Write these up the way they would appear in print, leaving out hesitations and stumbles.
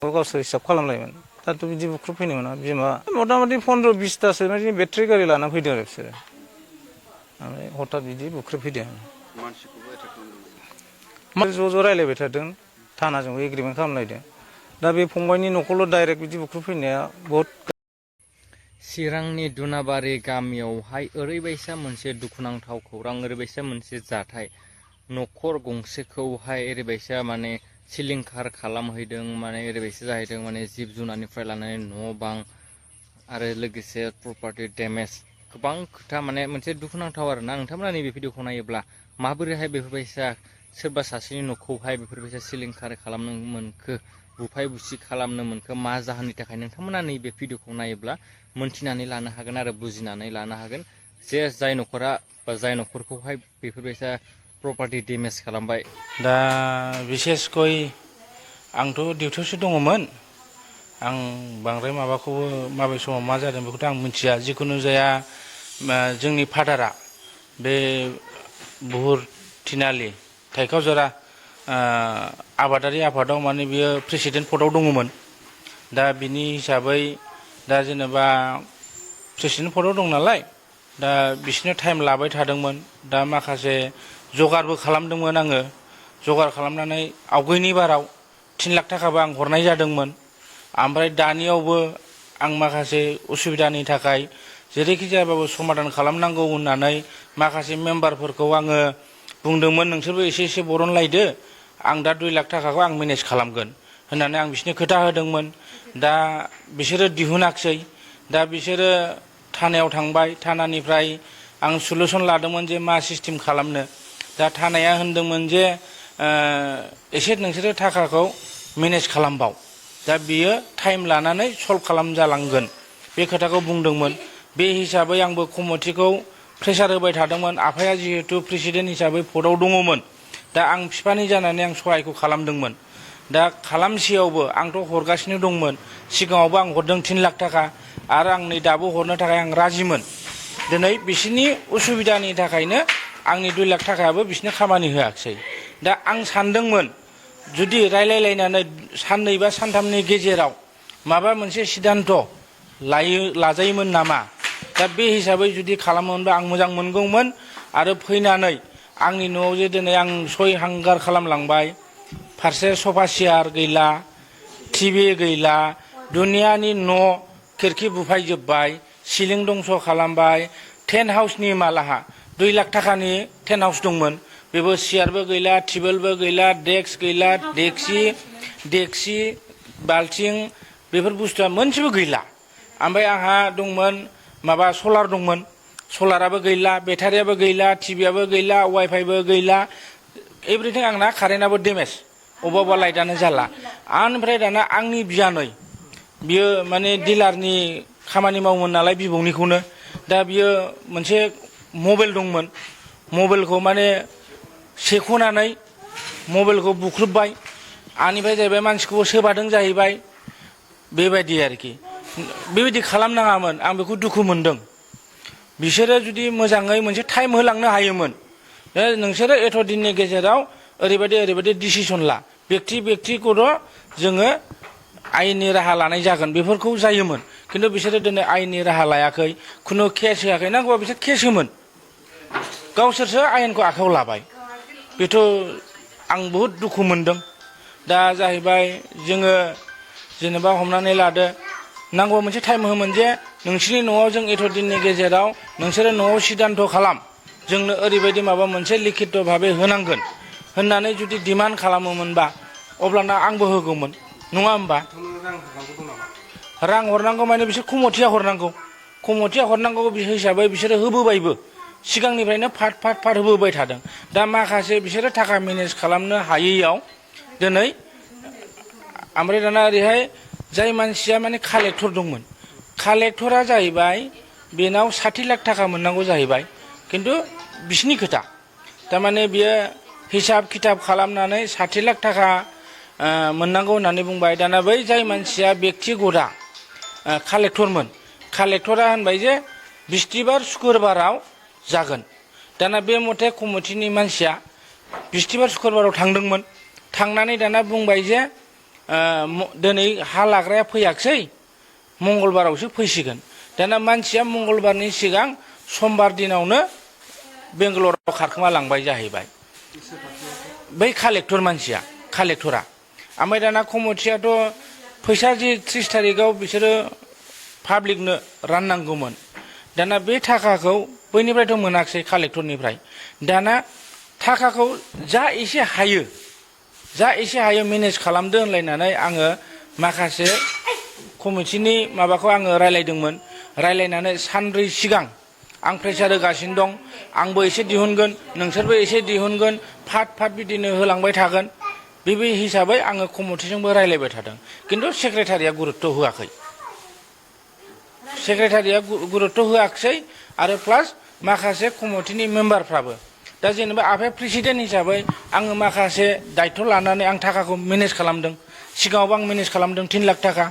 गावसोर हिसाब खालामलायोमोन दाथ' बिदि बुख्रुबफैनो मोना बिमा मथा-मथि 15-20तासो माने बेटारि गारि लाना फैदों आरो बिसोरो ओमफ्राय हठात बिदि बुख्रुबफैदों मानसिखौबो एटाक खालामदोंमोन ज' रायलायबाय थादों थानाजोंबो एग्रिमेन्ट खालामलायदों दा बे फंबायनि न'खौल' डाइरेक्ट बिदि बुख्रुबफैनाया बहुत चिरांनि दुनाबारि गामियावहाय ओरैबायसा मोनसे दुखुनांथाव खौरां ओरैबायसा मोनसे जाथाय न'खर गंसेखौहाय ओरैबायसा माने सिलिंखार खालामहैदों माने ओरैबायसा जाहैदों माने जिब जुनारनिफ्राय लानानै न' बां आरो लोगोसे प्रपार्टि डेमेज गोबां खोथा माने मोनसे दुखुनांथाव आरोना नोंथांमोना नैबे भिडिअखौ नायोब्ला माबोरैहाय बेफोरबायसा सोरबा सासेनि न'खौहाय बेफोरबायसा सिलिंखार खालामनो मोनखो बुफाय बुसि खालामनो मोनखो मा जाहोननि थाखाय नोंथांमोना नैबे भिडिअखौ नायोब्ला मोनथिनानै लानो हागोन आरो बुजिनानै लानो हागोन जे जाय न'खरा बा जाय न'खरखौहाय बेफोरबायसा प्रपार्टि डेमेज खालामबाय दा बिसेसकय आंथ' डिउटियावसो दङमोन आं बांद्राय माबाखौबो माबे समाव मा जादों बेखौथ' आं मिथिया जिखुनु जाया जोंनि फादारा बे बुहुर थिनालि थाइखावजरा आबादारि आफादाव माने बियो प्रेसिडेन्ट पदआव दङमोन दा बिनि हिसाबै दा जेनेबा प्रेसिडेन्ट पदआव दं नालाय दा बिसोरनो टाइम लाबाय थादोंमोन दा माखासे जगारबो खालामदोंमोन आङो जगार खालामनानै आवगायनि बाराव 3 लाख थाखाबो आं हरनाय जादोंमोन ओमफ्राय दानियावबो आं माखासे उसुबिदानि थाखाय जेरैखि जायाबाबो समाधान खालामनांगौ होननानै माखासे मेम्बारफोरखौ आङो बुंदोंमोन नोंसोरबो एसे बरनलायदो आं दा 2 लाख थाखाखौ आं मेनेज खालामगोन होननानै आं बिसोरनो खोथा होदोंमोन दा बिसोरो दिहुनाखिसै दा बिसोरो थानायाव थांबाय थानानिफ्राय आं सलुसन लादोंमोन जे मा सिस्टेम खालामनो दा थानाया होनदोंमोन जे एसे नोंसोरो थाखाखौ मेनेज खालामबाव दा बियो टाइम लानानै सल्भ खालामजालांगोन बे खोथाखौ बुंदोंमोन बे हिसाबै आंबो कमिटिखौ प्रेसार होबाय थादोंमोन आफाया जिहेतु प्रेसिडेन्ट हिसाबै पदआव दङमोन दा आं बिफानि जानानै आं सहायखौ खालामदोंमोन दा खालामसेयावबो आंथ' हरगासिनो दंमोन सिगाङावबो आं हरदों 3 लाख थाखा आरो आं नै दाबो हरनो थाखाय आं राजिमोन दिनै बिसोरनि उसुबिदानि थाखायनो आंनि 2 लाख थाखायाबो बिसोरनो खामानि होआखिसै दा आं सानदोंमोन जुदि रायलायलायनानै साननै बा सानथामनि गेजेराव माबा मोनसे सिद्धान्त लाजायोमोन नामा दा बे हिसाबै जुदि खालामोमोनबा आं मोजां मोनगौमोन आरो फैनानै आंनि न'आव जे दिनै आं सय हांगार खालामलांबाय फारसे सफा सियार गैला टिभि गैला दुनियानि न' खिरखि बुफायजोब्बाय सिलिं दंस' खालामबाय टेन्ट हाउसनि मालाहा 2 लाख थाखानि टेन्ट हाउस दंमोन बेबो सियारबो गैला टेबोलबो गैला डेस्क गैला डेक्सि बाल्थिं बेफोर बुस्थुआ मोनसेबो गैला ओमफ्राय आंहा दंमोन माबा सलार दंमोन सलाराबो गैला बेटारियाबो गैला टिभियाबो गैला वाइफाइबो गैला एभ्रिथिं आंना कारेन्टआबो डेमेज अबा लाइटआनो जाला ओमफ्राय दाना आंनि बियानै बियो माने डिलारनि खामानि मावोमोन नालाय बिबौनिखौनो दा बियो मोनसे मबाइल दंमोन मबाइलखौ माने सेख'नानै मबाइलखौ बुख्रुबबाय आंनिफ्राय जाहैबाय मानसिखौबो सोबादों जाहैबाय बेबायदि आरोखि बेबायदि खालामनाङामोन आं बेखौ दुखु मोनदों बिसोरो जुदि मोजाङै मोनसे टाइम होलांनो हायोमोन नोंसोरो एथ' दिननि गेजेराव ओरैबायदि डिसिसन ला बेक्तिगत जोङो आयेननि राहा लानाय जागोन बेफोरखौ जायोमोन खिन्थु बिसोरो दिनै आयेननि राहा लायाखै खुनु केस होआखै नांगौबा बिसोर केस होमोन गावसोरसो आयेनखौ आखायाव लाबाय बेथ' आं बहुद दुखु मोनदों दा जाहैबाय जोङो जेनेबा हमनानै लादो नांगौ मोनसे टाइम होमोन जे नोंसोरनि न'आव जों एथ' दिननि गेजेराव नोंसोरो न'आव सिद्धान्त खालाम जोंनो ओरैबायदि माबा मोनसे लिखित भाबै होनांगोन होननानै जुदि डिमान्ड खालामोमोनबा अब्लाना आंबो होगौमोन नङा होमबा रां हरनांगौ माने बिसोर कमिटिया हरनांगौ हिसाबै बिसोरो होबोबायबो सिगांनिफ्रायनो फाट होबोबाय थादों दा माखासे बिसोरो थाखा मेनेज खालामनो हायैयाव दिनै ओमफ्राय दाना ओरैहाय जाय मानसिया माने कालेक्टर दंमोन कालेक्टरा जाहैबाय बेनाव 60 लाख थाखा मोननांगौ जाहैबाय खिन्थु बिसिनि खोथा थारमाने बियो हिसाब खिताब खालामनानै 60 लाख थाखा मोननांगौ होननानै बुंबाय दाना बै जाय मानसिया बेक्तिगतआ कालेक्टरमोन कालेक्टरा होनबाय जे बिस्तिबार शुक्रबाराव जागोन दाना बे मथे कमिटिनि मानसिया बिस्तिबार शुक्रबाराव थांदोंमोन थांनानै दाना बुंबाय जे दिनै हा लाग्राया फैयाखसै मंगलबारावसो फैसिगोन दाना मानसिया मंगलबारनि सिगां समबार दिनावनो बेंगालराव खारखोमा लांबाय जाहैबाय बै कालेक्टर मानसिया कालेक्टरा ओमफ्राय दाना कमिटियाथ' फैसा जे 30 तारिखआव बिसोरो पाब्लिकनो राननांगौमोन दाना बे थाखाखौ बैनिफ्रायथ' मोनाखसै कालेक्टरनिफ्राय दाना थाखाखौ जा एसे हायो मेनेज खालामदो होनलायनानै आङो माखासे कमिटिनि माबाखौ आङो रायलायदोंमोन रायलायनानै सानब्रै सिगां आं प्रेसार होगासिनो दं आंबो एसे दिहुनगोन नोंसोरबो एसे दिहुनगोन फाट बिदिनो होलांबाय थागोन बे हिसाबै आङो कमिटिजोंबो रायलायबाय थादों खिन्थु सेक्रेटारिया गुरुत्त होआखै सेक्रेटारिया गुरुत्त होआखसै आरो प्लास माखासे कमिटिनि मेम्बारफ्राबो दा जेनेबा आफाया प्रेसिडेन्ट हिसाबै आङो माखासे दायित्व लानानै आं थाखाखौ मेनेज खालामदों सिगाङावबो आं मेनेज खालामदों 3 लाख थाखा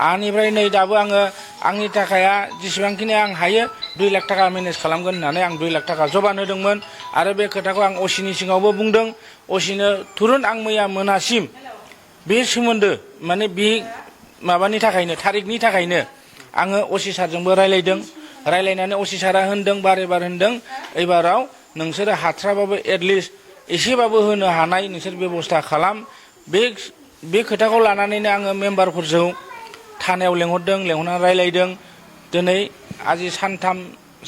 आंनिफ्राय नै दाबो आङो आंनि थाखाया जेसेबांखिनि आं हायो 2 लाख थाखा मेनेज खालामगोन होननानै आं 2 लाख थाखा जबान होदोंमोन आरो बे खोथाखौ आं असिनि सिगाङावबो बुंदों असिनो तुरुन आं मैया मोनासिम बे सोमोन्दो माने बे माबानि थाखायनो थारिखनि थाखायनो आङो असि सारजोंबो रायलायदों रायलायनानै असि सारा होनदों बार होनदों एबाराव नोंसोरो हाथ्राबाबो एटलिस्ट एसेबाबो होनो हानाय नोंसोर बेबस्था खालाम बे खोथाखौ लानानैनो आङो मेम्बारफोरजों थानायाव लेंहरनानै रायलायदों दिनै आजि सानथाम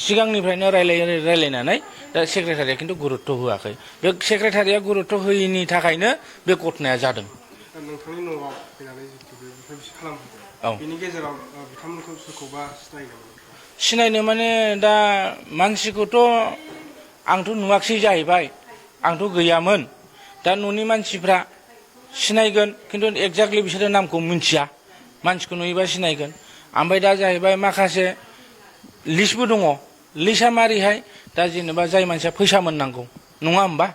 सिगांनिफ्रायनो रायलायनानै दा सेक्रेटारिया खिन्थु गुरुत्त होआखै बे सेक्रेटारिया गुरुत्त होयैनि थाखायनो बे घटनाया जादों नोंथांनि न'आव फैनानै जितु बेनिफ्राय बिसोर खालामफैदों औ बेनि गेजेराव बिथांमोनखौ सोरखौबा सिनायो नामा सिनायनो माने दा मानसिखौथ' आंथ' नुवाखसै जाहैबाय आंथ' गैयामोन दा न'नि मानसिफ्रा सिनायगोन खिन्थु एक्जाक्टलि बिसोरो नामखौ मिन्थिया मानसिखौ नुयोबा सिनायगोन ओमफ्राय दा जाहैबाय माखासे लिस्टबो दङ लिस्टआ मारैहाय दा जेनेबा जाय मानसिया फैसा मोननांगौ नङा होमबा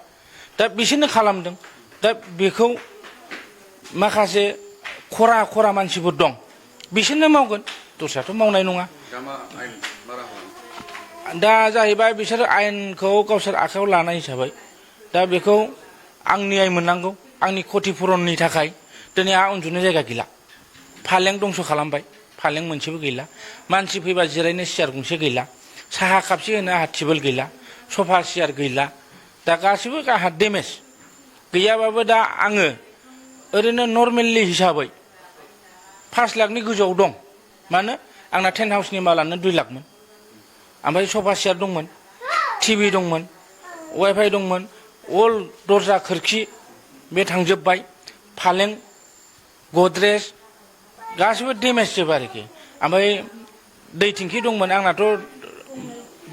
दा बिसोरनो खालामदों दा बेखौ माखासे खरा मानसिफोर दं बिसोरनो मावगोन दस्राथ' मावनाय नङा दा जाहैबाय बिसोर आयेनखौ गावसोर आखायाव लानाय हिसाबै दा बेखौ आं न्याय मोननांगौ आंनि क्षतिपुरननि थाखाय दिनै आंहा उन्दुनो जायगा गैला फालें दंस' खालामबाय फालें मोनसेबो गैला मानसि फैबा जिरायनो सियार गंसे गैला साहा कापसे होनो आंहा टेबोल गैला सफा सियार गैला दा गासिबो आंहा डेमेज गैयाबाबो दा आङो ओरैनो नर्मेलि हिसाबै 5 लाखनि गोजौआव दं मानो आंना टेन्ट हाउसनि मालानो 2 लाखमोन ओमफ्राय सफा सियार दंमोन टिभि दंमोन वाइफाइ दंमोन अल दरजा खोरखि बे थांजोब्बाय फालें गद्रेज गासिबो डेमेज जोब आरोखि ओमफ्राय दै टेंखि दंमोन आंनाथ'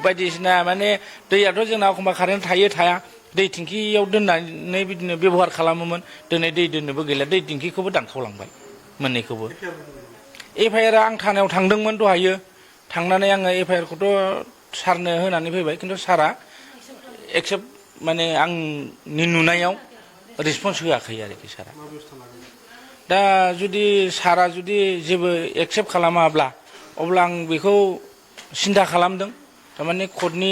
बायदिसिना माने दैयाथ' जोंना एखमबा कारेन्ट थाया दै टेंखियाव दोननानै बिदिनो बेबहार खालामोमोन दिनै दै दोननोबो गैला दै टेंखिखौबो दानखावलांबाय मोननैखौबो एफआइआर आं थानायाव थांदोंमोन दहायो थांनानै आङो एफआइआर खौथ' सारनो होनानै फैबाय खिन्थु सारा एक्सेप्ट माने आंनि नुनायाव रेसपन्स होआखै आरोखि सारा दा जुदि सारा जुदि जेबो एक्सेप्ट खालामाब्ला अब्ला आं बेखौ सिन्था खालामदों थारमाने कर्टनि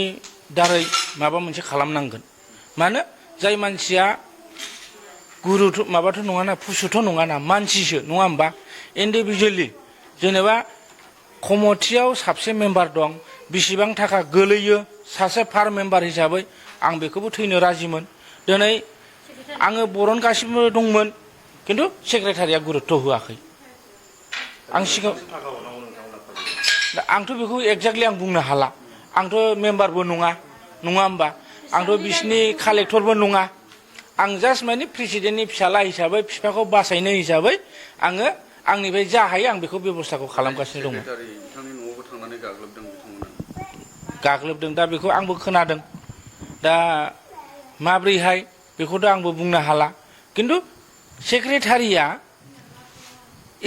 दारै माबा मोनसे खालामनांगोन मानो जाय मानसिया गुरुथ' माबाथ' नङाना फुसुथ' नङाना मानसिसो नङा होमबा इन्डिभिजुवेलि जेनेबा कमिटियाव साबसे मेम्बार दं बेसेबां थाखा गोलैयो सासे फार मेम्बार हिसाबै आं बेखौबो थैनो राजिमोन दिनै आङो बरनगासिनो दंमोन खिन्थु सेक्रेटारिया गुरुत्त होआखै आं सिगां आंथ' बेखौ एक्जेक्टलि आं बुंनो हाला आंथ' मेम्बारबो नङा होमबा आंथ' बिसिनि कालेक्टरबो नङा आं जास्ट माने प्रेसिडेन्टनि फिसाला हिसाबै बिफाखौ बासायनो हिसाबै आङो आंनिफ्राय जा हायो आं बेखौ बेबस्थाखौ खालामगासिनो दङ बिथांनि न'आवबो थांनानै गाग्लोबदों बिथांमोना गाग्लोबदों दा बेखौ आंबो खोनादों दा माब्रैहाय बेखौथ' आंबो बुंनो हाला खिन्थु सेक्रेटारिया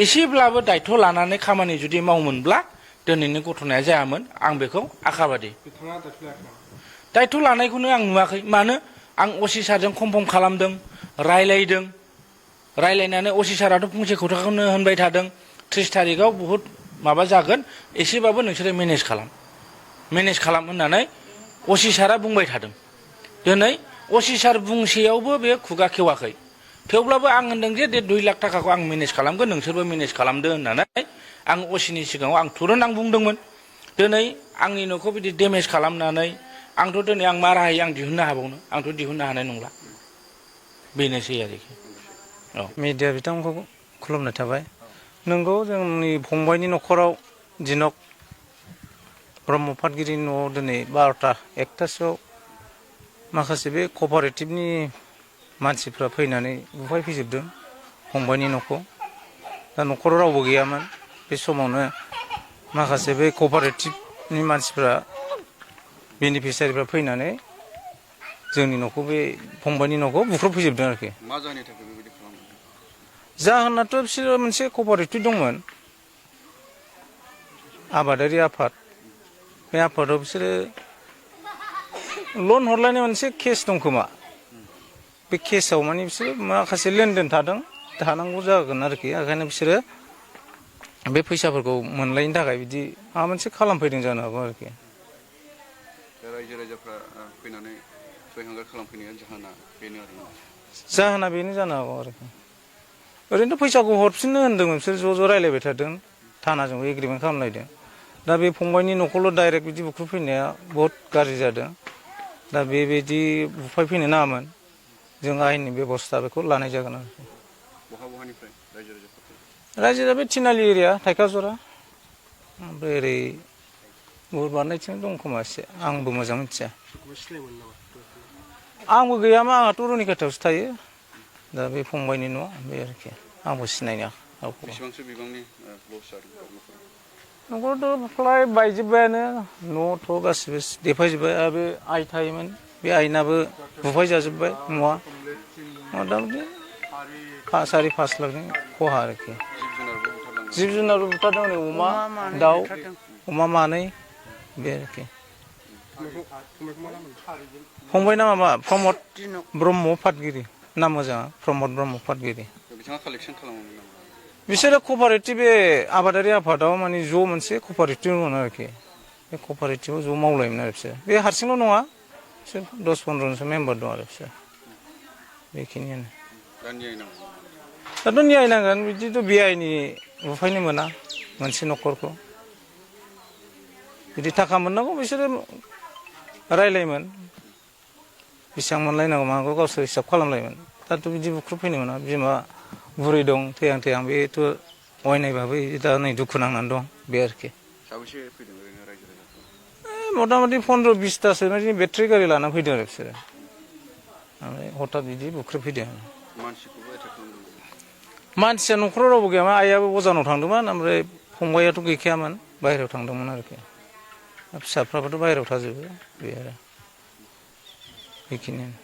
एसेब्लाबो दायित्व लानानै खामानि जुदि मावोमोनब्ला दिनैनि घटनाया जायामोन आं बेखौ आखाबादि दायित्व लानायखौनो आं नुवाखै मानो आं असि सारजों कनफार्म खालामदों रायलायनानै असि साराथ' फंसे खोथाखौनो होनबाय थादों 30 तारिखआव बुहुत माबा जागोन एसेबाबो नोंसोरो मेनेज खालाम होननानै असि सारा बुंबाय थादों दिनै असि सार बुंसेयावबो बे खुगा खेवाखै थेवब्लाबो आं होनदों जे 2 लाख थाखाखौ आं मेनेज खालामगोन नोंसोरबो मेनेज खालामदो होननानै आं असिनि सिगाङाव आं तुरन्त आं बुंदोंमोन दिनै आंनि न'खौ बिदि डेमेज खालामनानै आंथ' दिनै आं मा राहायै आं दिहुननो हाबावनो आंथ' दिहुननो हानाय नंला बेनोसै आरोखि औ मिडिया बिथांमोनखौ खुलुमनाय थाबाय नंगौ जोंनि फंबायनि न'खराव दिनक ब्रह्म पाटगिरिनि न'आव दिनै 12टा 1टासोआव माखासे बे कपारेटिभनि मानसिफ्रा फैनानै बुफायफैजोबदों फंबायनि न'खौ दा न'खराव रावबो गैयामोन बे समावनो माखासे बे कपारेटिभनि मानसिफ्रा बेनिफिसियारिफ्रा फैनानै जोंनि न'खौ बे फंबायनि न'खौ बुख्रुबफैजोबदों आरोखि मा जाहोननि थाखाय बेबायदि खालामदों जाहोनाथ' बिसोरो मोनसे कपारेटिभ दंमोन आबादारि आफाद बे आफादाव बिसोरो लन हरलायनाय मोनसे केस दं खोमा बे केसाव माने बिसोरो माखासे लेनदेन थानांगौ जागोन आरोखि ओंखायनो बिसोरो बे फैसाफोरखौ मोनलायनो थाखाय बिदि माबा मोनसे खालामफैदों जानो हागौ आरोखि दा रायजो राजाफ्रा फैनानै सयहांगार खालामफैनाया जाहोना बेनो आरोना जाहोना बेनो जानो हागौ आरोखि ओरैनोथ' फैसाखौ हरफिननो होन्दोंमोन बिसोर ज' रायलायबाय थादों थानाजोंबो एग्रिमेन्ट खालामलायदों दा बे फंबायनि न'खौल' डाइरेक्ट बिदि बुख्रुबफैनाया बहुद गाज्रि जादों दा बेबायदि बुफायफैनो नाङामोन जों आयेननि बेब'स्था बेखौ लानाय जागोन आरोखि बहानिफ्राय रायजो राजाफोर रायजोआ बे थिनालि एरिया थाइखाजरा ओमफ्राय ओरै गुबुन बारनायथिं दं खोमा एसे आंबो मोजां मिथिया सिनायमोन नामा आंबो गैयामोन आंहाथ' रुनिखाथायावसो थायो दा बे फंबायनि न' बे आरोखि आंबो सिनायनो रावखौबो बेसेबांसो बिबांनि लस जादों न'खराथ' फ्राय बायजोब्बायानो न'थ' गासिबो देफायजोब्बाय आरो बे आइ थायोमोन बे आइनाबो बुफाय जाजोब्बाय न'आ मथा मथि 4-5 लाखनि खहा आरोखि जिब जुनारबो बुथारदों नै अमा दाउ अमा मानै बे आरोखि फंबाय नामा मा प्रमद ब्रह्म पाटगिरि नाम मोजाङा प्रमद ब्रह्म पाटगिरि बिथाङा कालेक्सन खालामोमोन नामा बिसोरो कपारेटिभ बे आबादारि आफादाव माने ज' मोनसे कपारेटिभ दंमोन आरोखि बे कपारेटिभआव ज' मावलायोमोन आरो बिसोर बे हारसिंल' नङा बिसोर 10-15जनसो मेम्बार दं आरो बिसोर बेखिनियानो दा न्याय नांगौ दाथ' न्याय नांगोन बिदिथ' बेआइनि बुफायनो मोना मोनसे न'खरखौ बिदि थाखा मोननांगौ बिसोरो रायलायोमोन बेसेबां मोनलायनांगौ मानांगौ गावसोर हिसाब खालामलायोमोन दाथ' बिदि बुख्रुबफैनो मोना बिमा बुरै दं थैहां बेथ' अयनायबाबो दा नै दुखु नांनानै दं बे आरोखि साबेसे फैदों ओरैनो रायजो राजाफोर मथा मथि 15-20टासो माने बेटारि गारि लाना फैदों आरो बिसोरो ओमफ्राय हथात बिदि बुख्रुबफैदों मानसिखौबो एटेक खालामदों मानसिया न'खराव रावबो गैयामोन आइयाबो अजानाव थांदोंमोन ओमफ्राय फंबायाथ' गैखायामोन बाहेरायाव थांदोंमोन आरोखि फिसाफ्राबोथ' बाहेरायाव थाजोबो बे आरो बेखिनियानो